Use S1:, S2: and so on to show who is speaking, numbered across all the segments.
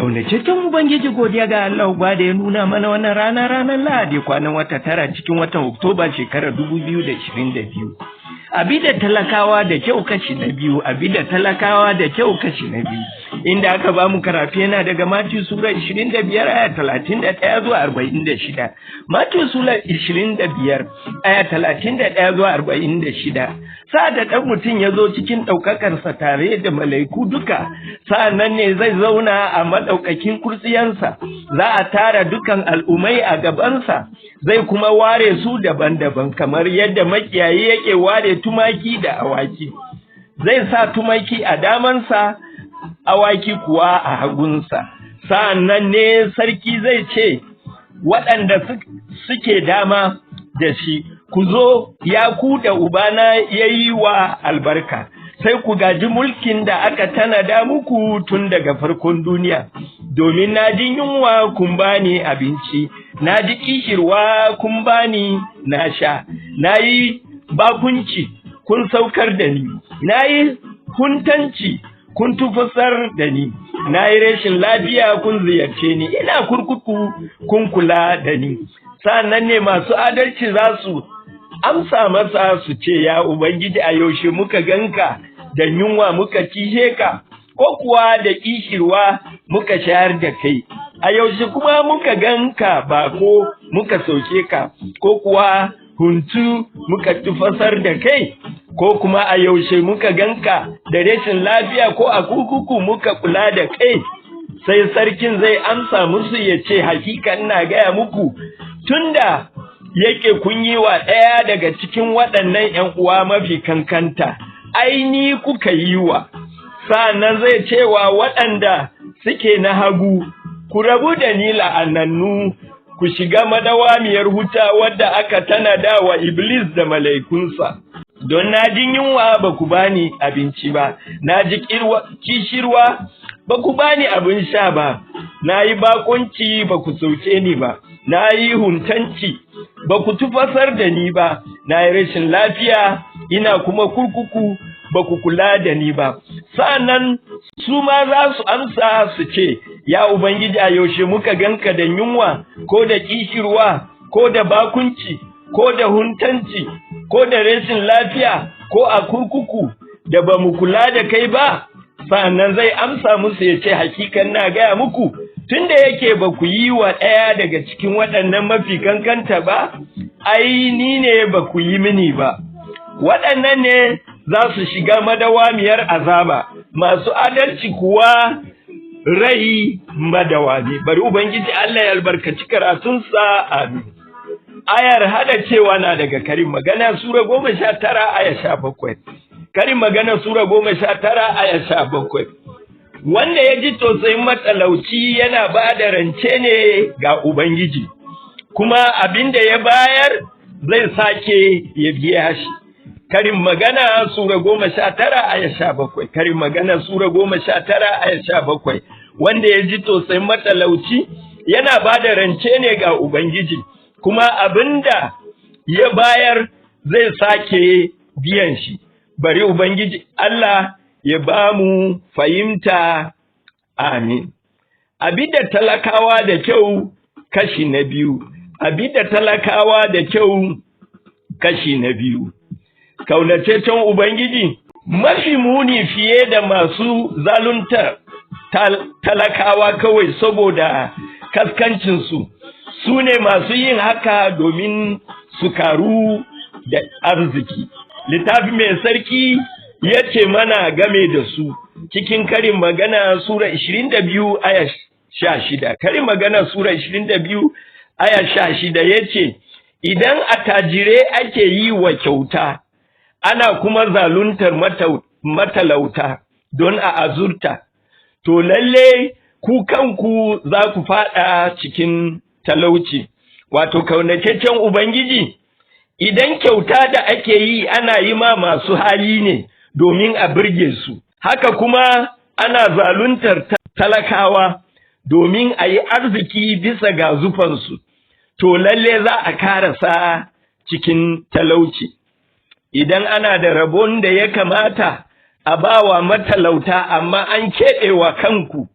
S1: Kaunataccen Ubangiji, godiya ga Allah Uba da ya nuna mana wannan rana, ranar Lahadi, kwanan wata 9 cikin watan Oktoba, shekarar 2022. Abi da talakawa da kyau kashi na biyu, abi da talakawa da kyau kashi na biyu. Inda aka ba mu karatu yana daga Matiyu Sura 25 aya 31 zuwa 46. Matiyu Sura 25 aya 31 zuwa 46. Sa'ad da ɗan mutum ya zo cikin ɗaukakarsa tare da mala'iku duka, sa'an nan ne zai zauna a maɗaukakin kursiyansa, za a tara dukan al'ummai a gabansa, zai kuma ware su daban-daban kamar yadda makiyayi yake ware tumaki da awaki. Zai sa tumaki a damansa, awaki kuwa a hagunsa. Sa'an nan ne sarki zai ce waɗanda suke dama da shi, "Ku zo, ya ku da Ubana ya yi wa albarka, sai ku gaji mulkin da aka tanada muku tun daga farkon duniya, domin na ji yunwa, kun bani abinci, na ji ƙishirwa, kun bani na sha, na yi bakunci, kun saukar da ni, na yi huntanci, kun tufasar da ni, na yi rashin lafiya, kun ziyarce ni, ina kurkuku, kun kula da ni." Sa'annan ne masu adalci za su amsa masa su ce, "Ya Ubangiji, a yaushe muka ganka da yunwa muka cishe ka, ko kuwa da ƙishirwa muka shayar da kai? A yaushe kuma muka ganka bako muka sauke ka, ko kuwa huntu muka tufasar da kai? Ko kuma a yaushe muka ganka da rashin lafiya ko a kurkuku muka kula da kai?" Sai sarkin zai amsa musu ya ce, "Hakika ina gaya muku, tunda yake kun yi wa ɗaya daga cikin waɗannan ‘yan uwa mafi kankanta, ai ni kuka yi wa." Sa'annan zai cewa waɗanda suke na hagu, "Ku rabu da ni, la'anannu, ku shiga madawamiyar wuta wadda aka tanada wa Iblis da mala'ikunsa. Don na ji yunwa, ba ku bani abinci ba, na ji kishirwa, ba ku bani abin sha ba, na yi bakunci, ba ku sauke ni ba, na yi huntanci, ba ku tufasar da ni ba, na yi rashin lafiya, ina kuma kurkuku, ba ku kula da ni ba." Sa'annan su ma za su amsa su ce, "Ya Ubangiji, a yaushe muka ganka da yunwa ko da kishirwa ko da bakunci ko da huntanci ko da rashin lafiya ko a kurkuku da ba mu kula da kai ba?" Sa'annan zai amsa musu ya ce, "Hakikan na gaya muku, tunda yake ba ku yi wa ɗaya daga cikin waɗannan mafi kankanta ba, ai ni ne ba ku yi mini ba." Waɗannan ne za su shiga madawamiyar azaba, masu adalci kuwa rai madawami. Bari Ubangiji Allah ya albarkaci karatunsa, amin. Ayar hada cewa na daga Karin Magana Sura 19 aya 17. Karin Magana Sura 19 aya 17. Wanda ya ji tausayin matalauci yana ba da rance ne ga Ubangiji, kuma abin da ya bayar zai sake ya biya shi. Karin Magana Sura 19 aya 17. Karin Magana Sura 19 aya 17. Wanda ya ji tausayin matalauci yana ba da rance ne ga Ubangiji, kuma abin da ya bayar zai sake biyan shi. Bari Ubangiji Allah ya ba mu fahimta, amin. Abi da talakawa da kyau kashi na biyu. Abi da talakawa da kyau kashi na biyu. Kaunataccen Ubangiji, mafi muni fiye da masu zalunta talakawa kawai saboda kaskancinsu, su ne masu yin haka domin su karu da arziki. Littafi mai sarki ya ce mana game da su cikin Karin Magana Sura 22 aya 16. Karin Magana Sura 22 aya 16 ya ce, "Idan attajirai ake yi wa kyauta, ana kuma zaluntar matalauta don a azurta, to lalle ku kanku za ku faɗa cikin talauci." Wato, kaunataccen Ubangiji, idan kyauta da ake yi ana yi ma masu hali ne domin a birge su, haka kuma ana zaluntar talakawa domin a yi arziki bisa ga zufansu, to lalle za a karasa cikin talauci. Idan ana da rabon da ya kamata a bawa matalauta amma an keɓe wa kanku,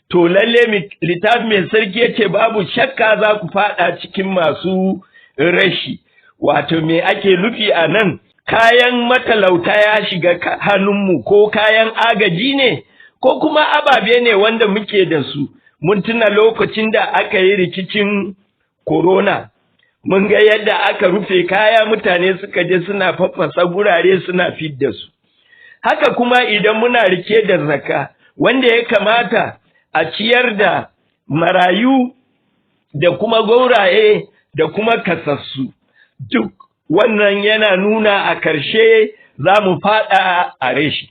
S1: to To lalle littafi mai sarki yace babu shakka za ku fada cikin masu rashi. Wato me ake nufi a nan? Kayan matalauta ya shiga hannunmu, ko kayan agaji ne, ko kuma ababe ne wanda muke da su. Mun tuna lokacin da aka yi rikicin corona, mun ga yadda aka rufe kaya, mutane suka je suna faffasa gurare suna fidda su. Haka kuma idan muna rike da zakka wanda ya kamata a ciyar da marayu da kuma gauraye da kuma kasassu, duk wannan yana nuna a karshe za mu fada a rashi.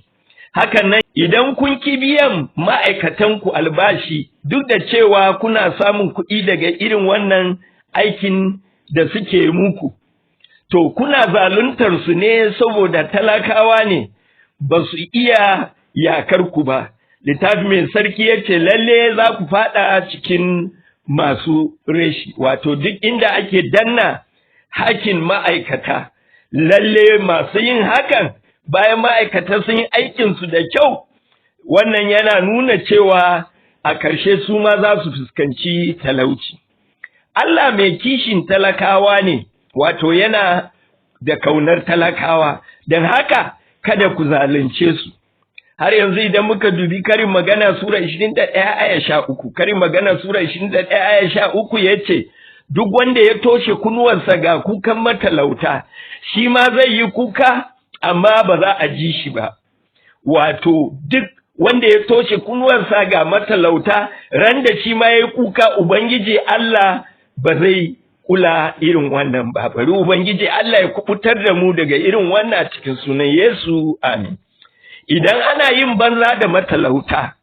S1: Hakan nan idan kun ki biyan ma'aikatanku albashi, duk da cewa kuna samun kuɗi daga irin wannan aikin da suke muku, to kuna zaluntar su ne saboda talakawa ne, ba su iya yakar ku ba. Littafi mai sarki ya ce lalle za ku fada cikin masu rashi. Wato duk inda ake danna hakin ma'aikata, lalle masu yin hakan, bayan ma'aikata sun yi aikinsu da kyau, wannan yana nuna cewa a ƙarshe su ma za su fuskanci talauci. Allah mai kishin talakawa ne, wato yana da kaunar talakawa, don haka kada ku zalunce su. Har yanzu idan muka dubi Karin Magana sura 21 aya 13, Karin Magana sura 21 aya 13 yace, duk wanda ya toshe kunnuwansa ga kukan matalauta, shi ma zai yi kuka amma ba za a ji shi ba. Wato duk wanda ya toshe kunnuwansa ga matalauta, ran da shi ma ya yi kuka, Ubangiji Allah ba zai kula irin wannan ba. Bari Ubangiji Allah ya kubutar da mu daga irin wannan cikin sunan Yesu, amin. Idan ana yin banza da matalauta,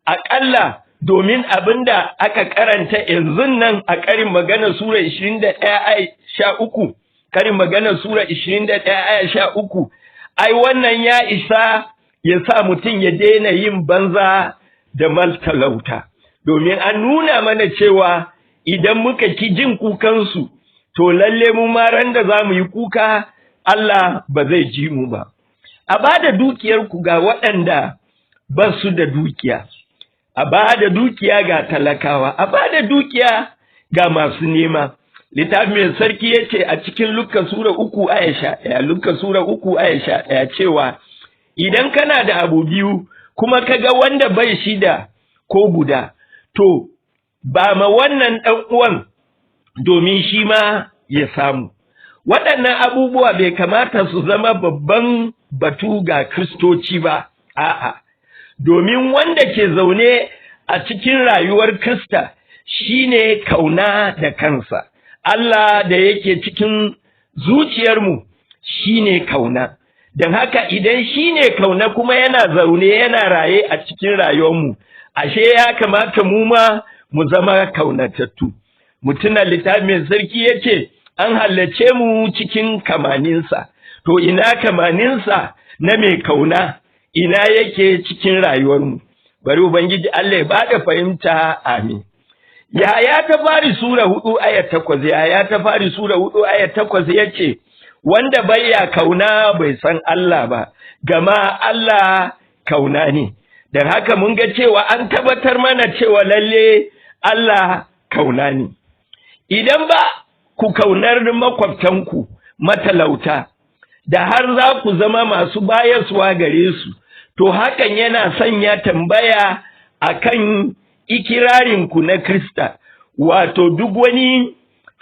S1: aƙalla domin abinda aka karanta yanzu nan a Karin Magana sura 21 aya 13, Karin Magana sura 21 aya 13, ai wannan ya isa ya sa mutum ya daina yin banza da matalauta, domin an nuna mana cewa idan muka ki jin kukansu, to lalle mu ma ran da za mu yi kuka, Allah ba zai ji mu ba. A ba da dukiyarku ga waɗanda ba su da dukiya, a ba da dukiya ga talakawa, a ba da dukiya ga masu nema. Littafi mai sarki ya ce a cikin Luka sura 3 aya 11, Luka sura 3 aya 11, cewa idan kana da abu biyu kuma ka ga wanda bai shi da ko guda, to ba ma wannan ɗan uwan domin shi ma ya samu. Waɗannan abubuwa bai kamata su zama babban batu ga Kristoci ba, a'a, domin wanda ke zaune a cikin rayuwar Krista shine kauna da kansa. Allah da yake cikin zuciyarmu shine kauna. Don haka idan shine kauna kuma yana zaune, yana raye a cikin rayuwarmu, ashe ya kamata mu ma mu zama kaunatattu. Mu tuna littafi mai sarki yace an halicce mu cikin kamaninsa. To ina kamaninsa na mai kauna, ina yake cikin rayuwarmu? Bari Ubangiji Allah ya bada fahimta, amin. Yahaya ta fari sura 4 aya 8, Yahaya ta fari sura 4 aya 8 yace, wanda baya kauna bai san Allah ba, gama Allah kauna ne. Dan haka mun ga cewa an tabbatar mana cewa lalle Allah kauna ne. Idan ba ku kaunar makwabtanku matalauta, da har za ku zama masu bayaswa gare su, to hakan yana sanya tambaya akan ikirarinku na Krista, wato duk wani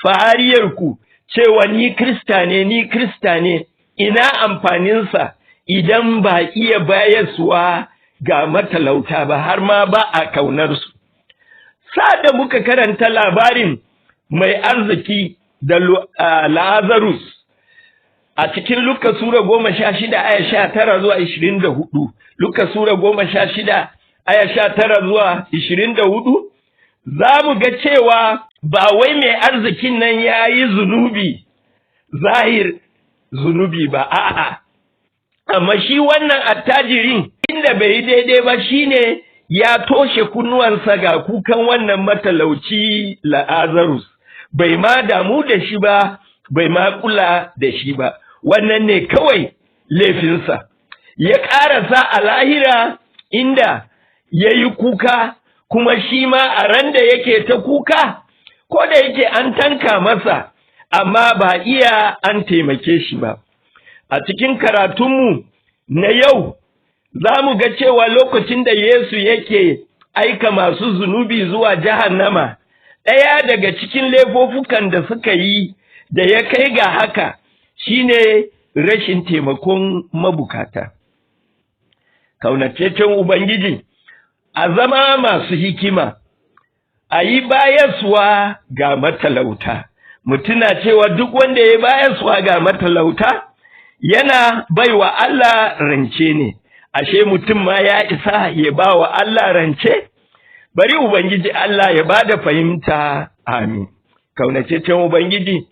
S1: fahariyarku cewa ni Krista ne, ni Krista ne, ina amfaninsa idan ba iya bayaswa ga matalauta ba, har ma ba a kaunarsu? Da muka karanta labarin mai arziki da Lazarus a cikin Luka sura 16 aya 19 zuwa 24, Luka sura 16 aya 19 zuwa 24, za mu ga cewa ba wai mai arzikin nan ya yi zunubi, zahir zunubi ba, a'a. Amma shi wannan attajirin, inda bai yi daidai ba shine ya toshe kunnuwansa ga kukan wannan matalauci Lazarus, bai ma damu da shi ba, bai ma kula da shi ba. Wannan ne kawai laifinsa. Ya ƙarasa a lahira inda ya yi kuka Kuma shi ma a ran da yake ta kuka, ko da yake an tanka masa, amma ba iya an taimake shi ba. A cikin karatunmu na yau, za mu ga cewa lokacin da Yesu yake aika masu zunubi zuwa jahannama, ɗaya daga cikin laifuffukan da suka yi da ya kai ga haka shine rashin taimakon mabukata. Kaunataccen Ubangiji, a zama masu hikima, a yi bayaswa ga matalauta. Mu tuna cewa duk wanda ya bayaswa ga matalauta yana baiwa Allah rance ne. Ashe mutum ma ya isa ya ba wa Allah rance? Bari Ubangiji Allah ya bada fahimta, amin. Kaunataccen Ubangiji,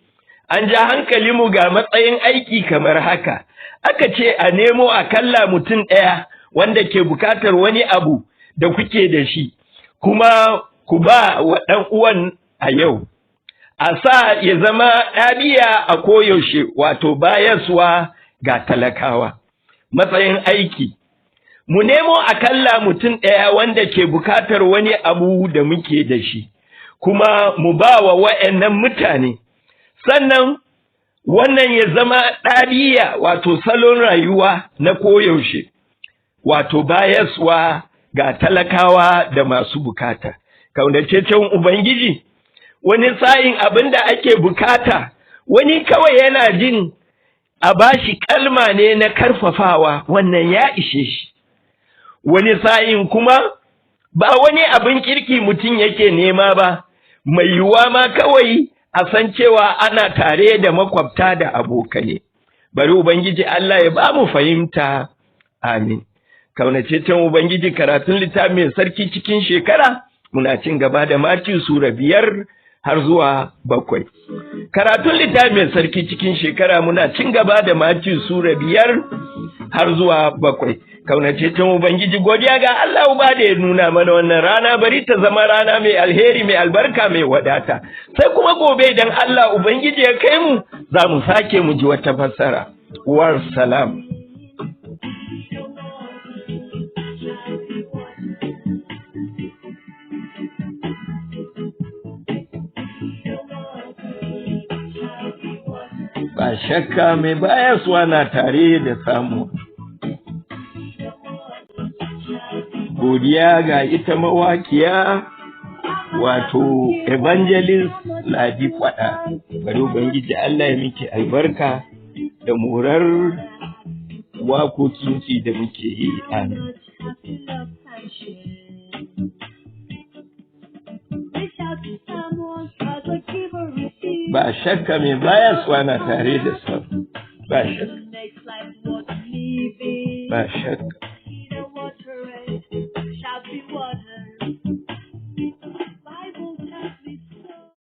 S1: an ja hankalinmu ga matsayin aiki kamar haka. Aka ce a nemo akalla mutum ɗaya wanda ke bukatar wani abu da kuke da shi, kuma ku ba wa ɗan uwan a yau. A sa ya zama ɗabi'a a koyaushe, wato bayaswa ga talakawa. Matsayin aiki: mu nemo akalla mutum ɗaya wanda ke bukatar wani abu da muke da shi, kuma mu ba wa wa'annan mutane. Sannan wannan ya zama ɗabi'a, wato salon rayuwa na koyaushe, wato bayaswa ga talakawa da masu bukata. Kaunataccen Ubangiji, wani sa'in abin da ake bukata, wani kawai yana jin a bashi kalma ne na karfafawa, wannan ya ishe shi. Wani sa'in kuma ba wani abin kirki mutum yake nema ba, mai yiwuwa ma kawai a san cewa ana tare da makwabta da abokane. Bari Ubangiji Allah ya ba mu fahimta, amin. Kaunataccen Ubangiji, karatun littafi mai sarki cikin shekara, muna cin gaba da Matiyu sura 5 har zuwa 7. Karatun littafi mai sarki cikin shekara, muna cin gaba da Matiyu sura 5 har zuwa 7. Kaunataccen Ubangiji, godiya ga Allah Uba da ya nuna mana wannan rana. Bari ta zama rana mai alheri, mai albarka, mai wadata. Sai kuma gobe idan Allah Ubangiji ya kai mu, za mu sake mu ji wata fassara. War salam. Ba shakka mai bayaswa na tare da samu. Godiya ga ita mawakiya, wato Evangelist Ladi Kwada. Bari Ubangiji Allah ya miki albarka da morar wakokinki da muke yi, amin. Ba shakka mai bayaswa na tare da samu. Ba shakka. Ba shakka.